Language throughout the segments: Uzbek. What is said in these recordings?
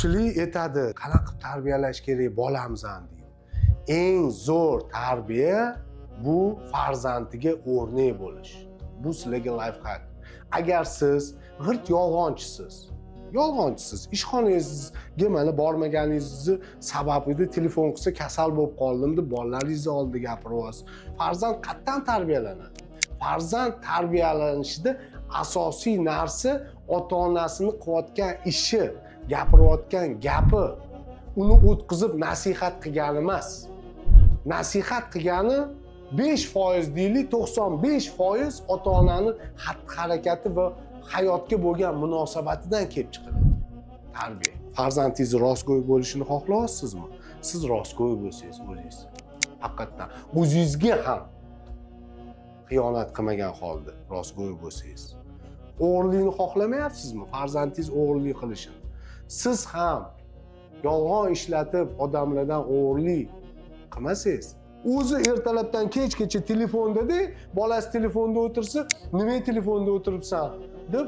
Ko'pchilik aytadi, qanaqa qilib tarbiyalash kerak bolamizni deydi. Eng zo'r tarbiya bu farzandiga o'rnak bo'lish. Bu sizlarga лайфхак. Agar siz g'irt yolg'onchisiz, yolg'onchisiz, ishxonangizga mana bormaganingizni sababida telefon qilsa, kasal bo'lib qoldim deb bolalaringizni oldida gapiryapsiz. Farzand qayerdan tarbiyalanadi? Farzand tarbiyalanishida asosiy narsa ota onasini qilayotgan ishi, gapirayotgan gapi, uni o'tkazib nasihat qilgani emas. Nasihat qilgani 5% deylik, 95% ota onani xatti harakati va hayotga bo'lgan munosabatidan kelib chiqadi tarbiya. Farzandingizni rostgo'y bo'lishini xohlayapsizmi? Siz rostgo'y bo'lsangiz, o'zingiz haqiqatdan o'zingizga ham xiyonat qilmagan holda rostgo'y bo'lsangiz. O'g'irlikni xohlamayapsizmi, farzandingiz o'g'irlik qilishini? Siz ham yolg'on ishlatib odamlardan o'g'irlik qilmasangiz. O'zi ertalabdan kechgacha telefondada, bolasi telefonda o'tirsa, nimaga telefonda o'tiribsan deb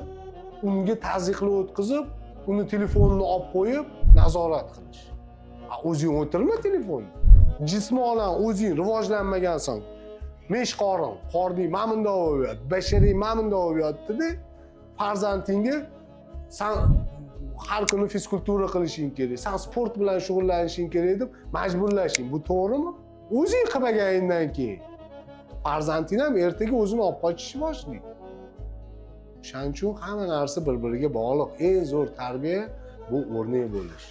unga tazyiqlab o'tkazib, uni telefonini olib qo'yib nazorat qilish. A, o'zing o'tirma telefonda. Jismonan o'zing rivojlanmagansan, mesh qorin, qorning mana bundoq bo'lib yotdi, basharing mana bundoq bo'lib yotdida, farzandingga san har kuni fizkultura qilishing kerak, san sport bilan shug'ullanishing kerak deb majburlashing, bu to'g'rimi? O'zing qilmaganingdan keyin farzanding ham ertaga o'zini olib qochishni boshlaydi. O'shaning uchun hamma narsa bir biriga bog'liq. Eng zo'r tarbiya bu o'rnak bo'lish.